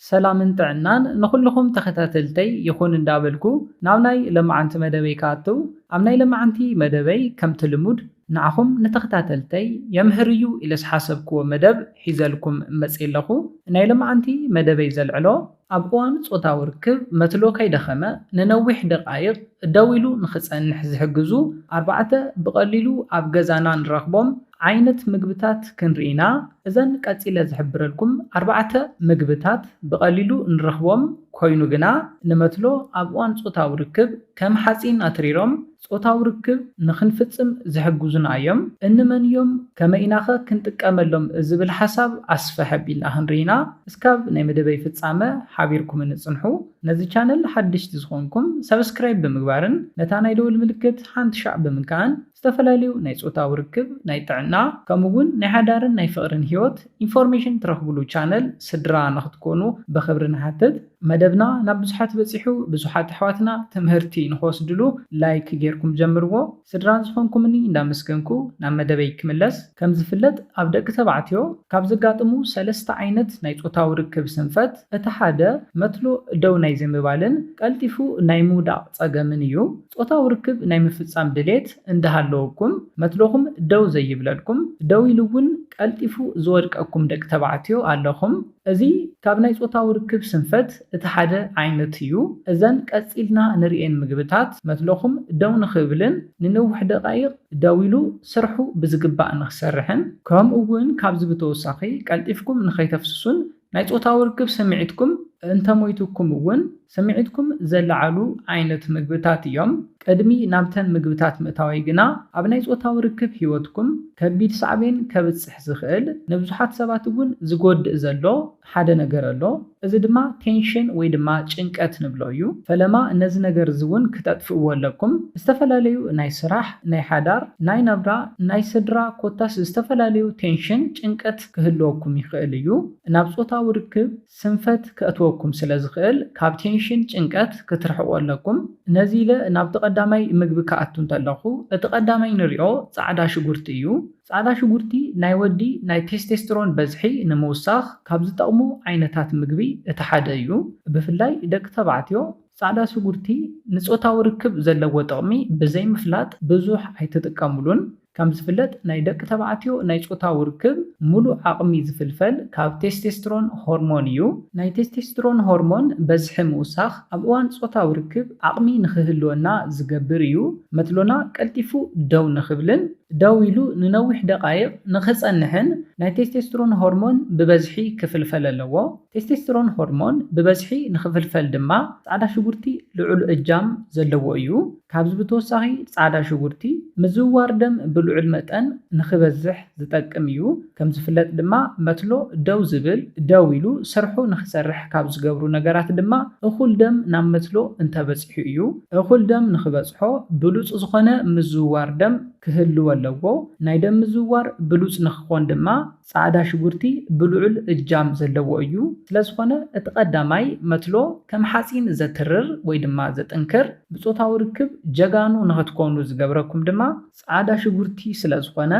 ሰላምን ጥዕናን ንኹልኹም ተኸታተልተይ ይኹን እንዳበልኩ ናብ ናይ ለማዓንቲ መደበይ ክኣትው፣ ኣብ ናይ ለማዓንቲ መደበይ ከምቲ ልሙድ ንዓኹም ንተኸታተልተይ የምህር እዩ ኢለ ዝሓሰብክዎ መደብ ሒዘልኩም መፅየ ኣለኹ። ናይ ለማዓንቲ መደበይ ዘልዕሎ ኣብ እዋን ጾታዊ ርክብ መትሎ ከይደኸመ ንነዊሕ ደቃይቕ ደው ኢሉ ንኽጸንሕ ዝሕግዙ ኣርባዕተ ብቐሊሉ ኣብ ገዛና ንረኽቦም ዓይነት ምግብታት ክንርኢ ኢና። እዘን ቀጺለ ዝሕብረልኩም ኣርባዕተ ምግብታት ብቐሊሉ ንረኽቦም ኮይኑ ግና ንመትሎ ኣብ እዋን ጾታዊ ርክብ ከም ሓጺን ኣትሪሮም ጾታዊ ርክብ ንኽንፍጽም ዝሕግዙና እዮም። እንመን እዮም? ከመይ ኢናኸ ክንጥቀመሎም ዝብል ሓሳብ ኣስፍሕ ኣቢልና ክንርኢ ኢና። እስካብ ናይ መደበይ ፍጻመ ሓቢርኩምኒ ጽንሑ። ነዚ ቻነል ሓደሽቲ ዝኾንኩም ሰብስክራይብ ብምግባርን ነታ ናይ ደወል ምልክት ሓንቲ ሻዕ ብምንካእን ዝተፈላለዩ ናይ ጾታዊ ርክብ፣ ናይ ጥዕና፣ ከምኡ እውን ናይ ሓዳርን ናይ ፍቕርን ህይወት ኢንፎርሜሽን ትረኽብሉ ቻነል ስድራ ንኽትኮኑ ብኽብሪ ንሓትት። መደብና ናብ ብዙሓት በጺሑ፣ ብዙሓት ኣሕዋትና ትምህርቲ ንኽወስድሉ ላይክ ጌርኩም ጀምርዎ። ስድራ ዝኾንኩምኒ እንዳመስገንኩ ናብ መደበይ ክምለስ። ከም ዝፍለጥ ኣብ ደቂ ተባዕትዮ ካብ ዘጋጥሙ ሰለስተ ዓይነት ናይ ጾታዊ ርክብ ስንፈት እቲ ሓደ መትሎ ደው ናይ ዘይምባልን ቀልጢፉ ናይ ምውዳቕ ጸገምን እዩ። ጾታዊ ርክብ ናይ ምፍጻም ድሌት እንዳሃለወኩም መትሎኹም ደው ዘይብለልኩም፣ ደው ኢሉ እውን ቀልጢፉ ዝወድቀኩም ደቂ ተባዕትዮ ኣለኹም። እዚ ካብ ናይ ጾታዊ ርክብ ስንፈት እቲ ሓደ ዓይነት እዩ። እዘን ቀጺልና ንርእየን ምግብታት መትሎኹም ደው ንኽብልን ንነዊሕ ደቃይቕ ደው ኢሉ ስርሑ ብዝግባእ ንኽሰርሕን ከምኡ እውን ካብዚ ብተወሳኺ ቀልጢፍኩም ንኸይተፍስሱን ናይ ጾታዊ ርክብ ስምዒትኩም እንተሞይቱኩም እውን ስምዒትኩም ዘለዓሉ ዓይነት ምግብታት እዮም። ቅድሚ ናብተን ምግብታት ምእታወይ ግና ኣብ ናይ ጾታዊ ርክብ ህይወትኩም ከቢድ ሳዕቤን ከብጽሕ ዝኽእል ንብዙሓት ሰባት እውን ዝጎድእ ዘሎ ሓደ ነገር ኣሎ። እዚ ድማ ቴንሽን ወይ ድማ ጭንቀት ንብሎ እዩ። ፈለማ ነዚ ነገር እዚ እውን ክተጥፍእዎ ኣለኩም። ዝተፈላለዩ ናይ ስራሕ፣ ናይ ሓዳር፣ ናይ ናብራ፣ ናይ ስድራ ኮታስ ዝተፈላለዩ ቴንሽን ጭንቀት ክህልወኩም ይኽእል እዩ። ናብ ጾታዊ ርክብ ስንፈት ከእትወኩም ስለ ዝኽእል ካብ ቴንሽን ጭንቀት ክትርሕቁ ኣለኩም። ነዚ ኢለ ናብቲ ቀዳማይ ምግቢ ክኣቱ እንተለኹ እቲ ቀዳማይ ንሪኦ ጻዕዳ ሽጉርቲ እዩ። ጻዕዳ ሽጉርቲ ናይ ወዲ ናይ ቴስቴስትሮን በዝሒ ንምውሳኽ ካብ ዝጠቕሙ ዓይነታት ምግቢ እቲ ሓደ እዩ። ብፍላይ ደቂ ተባዕትዮ ጻዕዳ ሽጉርቲ ንጾታዊ ርክብ ዘለዎ ጥቕሚ ብዘይምፍላጥ ብዙሕ ኣይትጥቀምሉን። ከም ዝፍለጥ ናይ ደቂ ተባዕትዮ ናይ ጾታዊ ርክብ ሙሉእ ዓቕሚ ዝፍልፈል ካብ ቴስቴስትሮን ሆርሞን እዩ። ናይ ቴስቴስትሮን ሆርሞን በዝሒ ምውሳኽ ኣብ እዋን ጾታዊ ርክብ ዓቕሚ ንኽህልወና ዝገብር እዩ። መትሎና ቀልጢፉ ደው ንኽብልን ደው ኢሉ ንነዊሕ ደቃይቕ ንኽጸንሕን ናይ ቴስቴስትሮን ሆርሞን ብበዝሒ ክፍልፈል ኣለዎ። ቴስቴስትሮን ሆርሞን ብበዝሒ ንኽፍልፈል ድማ ጻዕዳ ሽጉርቲ ልዑል እጃም ዘለዎ እዩ። ካብዚ ብተወሳኺ ጻዕዳ ሽጉርቲ ምዝውዋር ደም ብልዑል መጠን ንኽበዝሕ ዝጠቅም እዩ። ከም ዝፍለጥ ድማ መትሎ ደው ዝብል፣ ደው ኢሉ ስርሑ ንኽሰርሕ ካብ ዝገብሩ ነገራት ድማ እኹል ደም ናብ መትሎ እንተበጺሑ እዩ። እኹል ደም ንኽበጽሖ ብሉጽ ዝኾነ ምዝውዋር ደም ክህልዎ ኣለዎ። ናይ ደም ምዝውዋር ብሉጽ ንኽኾን ድማ ጻዕዳ ሽጉርቲ ብልዑል እጃም ዘለዎ እዩ። ስለ ዝኾነ እቲ ቀዳማይ መትሎ ከም ሓጺን ዘትርር ወይ ድማ ዘጥንክር፣ ብጾታዊ ርክብ ጀጋኑ ንኽትኮኑ ዝገብረኩም ድማ ጻዕዳ ሽጉርቲ ስለ ዝኾነ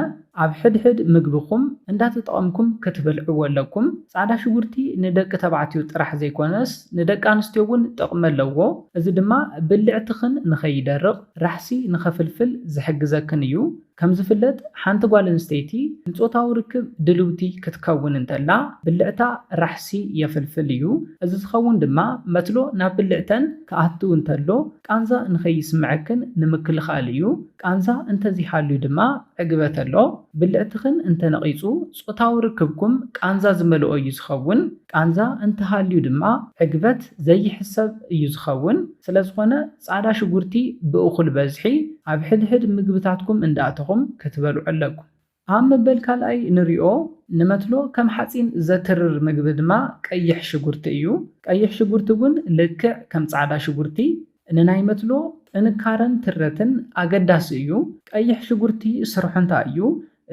ኣብ ሕድሕድ ምግብኹም እንዳተጠቐምኩም ክትበልዕዎ ኣለኩም። ጻዕዳ ሽጉርቲ ንደቂ ተባዕትዮ ጥራሕ ዘይኮነስ ንደቂ ኣንስትዮ እውን ጥቕሚ ኣለዎ። እዚ ድማ ብልዕትኽን ንኸይደርቕ ራሕሲ ንኸፍልፍል ዝሕግዘክን እዩ። ከም ዝፍለጥ ሓንቲ ጓል ኣንስተይቲ ንጾታዊ ርክብ ድልውቲ ክትከውን እንተላ ብልዕታ ራሕሲ የፍልፍል እዩ። እዚ ዝኸውን ድማ መትሎ ናብ ብልዕተን ክኣቱ እንተሎ ቃንዛ ንኸይስምዐክን ንምክልኻል እዩ። ቃንዛ እንተዘይሃልዩ ድማ ዕግበት ኣሎ። ብልዕትኽን እንተነቒጹ ጾታዊ ርክብኩም ቃንዛ ዝመልኦ እዩ ዝኸውን። ቃንዛ እንተሃልዩ ድማ ዕግበት ዘይሕሰብ እዩ ዝኸውን። ስለ ዝኾነ ጻዕዳ ሽጉርቲ ብእኹል በዝሒ ኣብ ሕድሕድ ምግብታትኩም እንዳእተኹም ክትበልዑ ኣለኩም። ኣብ መበል ካልኣይ ንሪኦ ንመትሎ ከም ሓጺን ዘትርር ምግቢ ድማ ቀይሕ ሽጉርቲ እዩ። ቀይሕ ሽጉርቲ እውን ልክዕ ከም ጻዕዳ ሽጉርቲ ንናይ መትሎ ጥንካረን ትረትን ኣገዳሲ እዩ። ቀይሕ ሽጉርቲ ስርሑ እንታይ እዩ?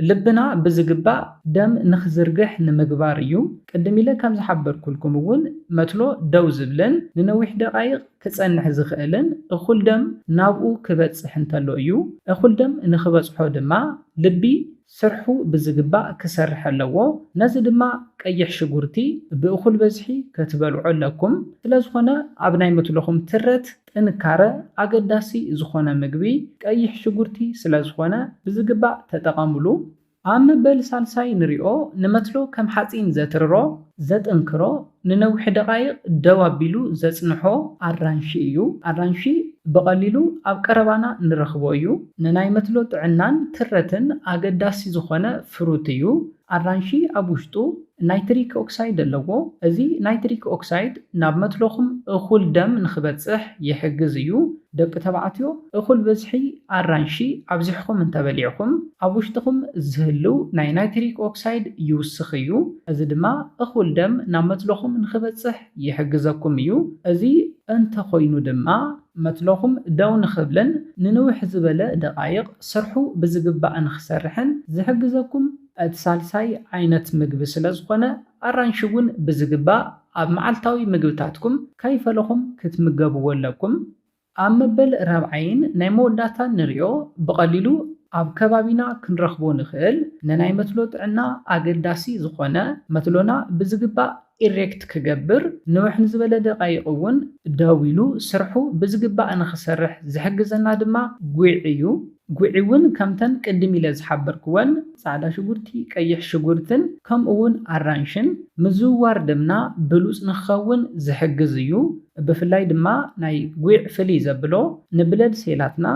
ልብና ብዝግባእ ደም ንኽዝርግሕ ንምግባር እዩ። ቅድም ኢለ ከም ዝሓበርኩልኩም እውን መትሎ ደው ዝብልን ንነዊሕ ደቃይቕ ክጸንሕ ዝኽእልን እኹል ደም ናብኡ ክበጽሕ እንተሎ እዩ። እኹል ደም ንኽበጽሖ ድማ ልቢ ስርሑ ብዝግባእ ክሰርሕ ኣለዎ። ነዚ ድማ ቀይሕ ሽጉርቲ ብእኹል በዝሒ ክትበልዑ ኣለኩም። ስለዝኾነ ኣብ ናይ መትሎኹም ትረት ጥንካረ ኣገዳሲ ዝኾነ ምግቢ ቀይሕ ሽጉርቲ ስለዝኾነ ብዝግባእ ተጠቐምሉ። ኣብ መበል ሳልሳይ ንሪኦ ንመትሎ ከም ሓፂን ዘትርሮ፣ ዘጥንክሮ፣ ንነዊሕ ደቓይቕ ደው ኣቢሉ ዘፅንሖ ኣራንሺ እዩ። ኣራንሺ ብቐሊሉ ኣብ ቀረባና ንረኽቦ እዩ። ንናይ መትሎ ጥዕናን ትረትን ኣገዳሲ ዝኾነ ፍሩት እዩ። ኣራንሺ ኣብ ውሽጡ ናይትሪክ ኦክሳይድ ኣለዎ። እዚ ናይትሪክ ኦክሳይድ ናብ መትሎኹም እኹል ደም ንኽበጽሕ ይሕግዝ እዩ። ደቂ ተባዕትዮ እኹል ብዝሒ ኣራንሺ ኣብዚሕኹም እንተበሊዕኹም ኣብ ውሽጥኹም ዝህልው ናይ ናይትሪክ ኦክሳይድ ይውስኽ እዩ። እዚ ድማ እኹል ደም ናብ መትሎኹም ንኽበጽሕ ይሕግዘኩም እዩ። እዚ እንተኾይኑ ድማ መትሎኹም ደው ንኽብልን ንንውሕ ዝበለ ደቓይቕ ስርሑ ብዝግባእ ንኽሰርሕን ዝሕግዘኩም እቲ ሳልሳይ ዓይነት ምግቢ ስለ ዝኾነ ኣራንሺ እውን ብዝግባእ ኣብ መዓልታዊ ምግብታትኩም ከይፈለኹም ክትምገብዎ ኣለኩም። ኣብ መበል ራብዓይን ናይ መወዳእታን ንሪኦ ብቐሊሉ ኣብ ከባቢና ክንረኽቦ ንኽእል ንናይ መትሎ ጥዕና ኣገዳሲ ዝኾነ መትሎና ብዝግባእ ኢሬክት ክገብር ንውሕ ንዝበለ ደቓይቕ እውን ደው ኢሉ ስርሑ ብዝግባእ ንኽሰርሕ ዝሕግዘና ድማ ጉዕ እዩ። ጉዕ እውን ከምተን ቅድም ኢለ ዝሓበርክወን ፃዕዳ ሽጉርቲ፣ ቀይሕ ሽጉርትን ከምኡ እውን ኣራንሽን ምዝውዋር ደምና ብሉፅ ንክኸውን ዝሕግዝ እዩ። ብፍላይ ድማ ናይ ጉዕ ፍልይ ዘብሎ ንብለድ ሴላትና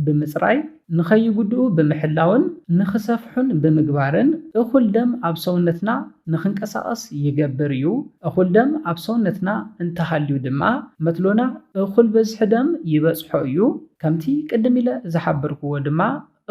ብምፅራይ ንኸይጉድኡ ብምሕላውን ንኽሰፍሑን ብምግባርን እኹል ደም ኣብ ሰውነትና ንኽንቀሳቐስ ይገብር እዩ። እኹል ደም ኣብ ሰውነትና እንተሃልዩ ድማ መትሎና እኹል በዝሒ ደም ይበፅሖ እዩ። ከምቲ ቅድም ኢለ ዝሓበርክዎ ድማ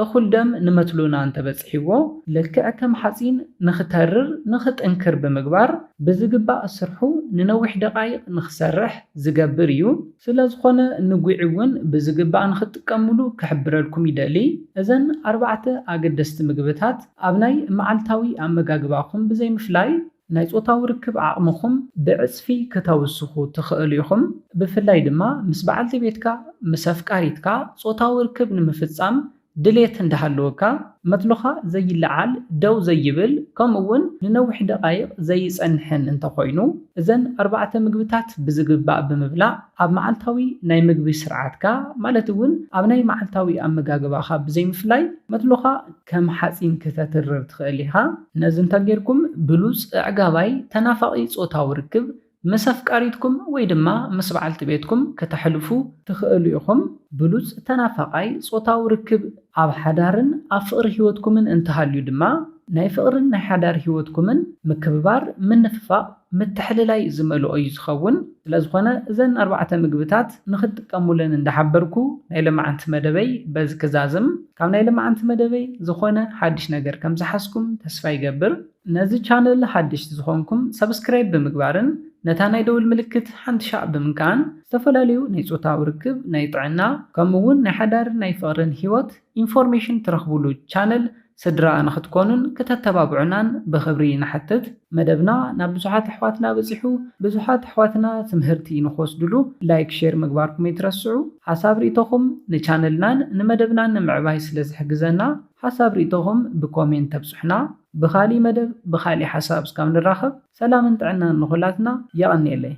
እኹል ደም ንመትሎና እንተበፅሕዎ ልክዕ ከም ሓፂን ንኽተርር ንኽጥንክር ብምግባር ብዝግባእ ስርሑ ንነዊሕ ደቓይቕ ንኽሰርሕ ዝገብር እዩ። ስለዝኾነ ንጉዕ እውን ብዝግባእ ንኽትጥቀምሉ ክሕብረልኩም ይደሊ። እዘን ኣርባዕተ ኣገደስቲ ምግብታት ኣብ ናይ መዓልታዊ ኣመጋግባኹም ብዘይምፍላይ ናይ ጾታዊ ርክብ ዓቕምኹም ብዕጽፊ ክተውስኹ ትኽእሉ ኢኹም። ብፍላይ ድማ ምስ በዓልቲ ቤትካ፣ ምስ ኣፍቃሪትካ ጾታዊ ርክብ ንምፍጻም ድሌት እንዳሃለወካ መትሎኻ ዘይለዓል፣ ደው ዘይብል፣ ከምኡ እውን ንነዊሕ ደቓይቕ ዘይጸንሕን እንተኾይኑ፣ እዘን ኣርባዕተ ምግብታት ብዝግባእ ብምብላዕ ኣብ መዓልታዊ ናይ ምግቢ ስርዓትካ፣ ማለት እውን ኣብ ናይ መዓልታዊ ኣመጋግባኻ ብዘይምፍላይ መትሎኻ ከም ሓፂን ክተትርር ትኽእል ኢኻ። ነዚ እንተጌርኩም ብሉፅ፣ ኣዕጋባይ፣ ተናፋቒ ጾታዊ ርክብ ምስ ኣፍቃሪትኩም ወይ ድማ ምስ በዓልቲ ቤትኩም ከተሕልፉ ትኽእሉ ኢኹም። ብሉጽ ተናፋቓይ ጾታዊ ርክብ ኣብ ሓዳርን ኣብ ፍቕሪ ህይወትኩምን እንተሃልዩ ድማ ናይ ፍቕርን ናይ ሓዳር ህይወትኩምን ምክብባር፣ ምንፍፋቕ፣ ምትሕልላይ ዝመልኦ እዩ ዝኸውን። ስለዝኾነ እዘን ኣርባዕተ ምግብታት ንኽትጥቀሙለን እንዳሓበርኩ ናይ ለማዓንቲ መደበይ በዚ ክዛዝም። ካብ ናይ ለማዓንቲ መደበይ ዝኾነ ሓድሽ ነገር ከም ዝሓዝኩም ተስፋ ይገብር። ነዚ ቻነል ሓድሽ ዝኾንኩም ሰብስክራይብ ብምግባርን ነታ ናይ ደውል ምልክት ሓንቲ ሻዕ ብምንካን ዝተፈላለዩ ናይ ጾታዊ ርክብ፣ ናይ ጥዕና፣ ከምኡ እውን ናይ ሓዳርን ናይ ፍቕርን ህይወት ኢንፎርሜሽን ትረኽቡሉ ቻነል ስድራ ንኽትኮኑን ክተተባብዑናን ብኽብሪ ንሓትት። መደብና ናብ ብዙሓት ኣሕዋትና በጺሑ፣ ብዙሓት ኣሕዋትና ትምህርቲ ንኽወስድሉ ላይክ፣ ሼር ምግባርኩም ኣይትረስዑ። ሓሳብ ርእይቶኹም ንቻነልናን ንመደብናን ንምዕባይ ስለ ዝሕግዘና ሓሳብ ርእይቶኹም ብኮሜንት ተብጽሑና። ብኻሊእ መደብ ብኻሊእ ሓሳብ እስካብ ንራኸብ ሰላምን ጥዕናን ንኹላትና። የቐንየለይ።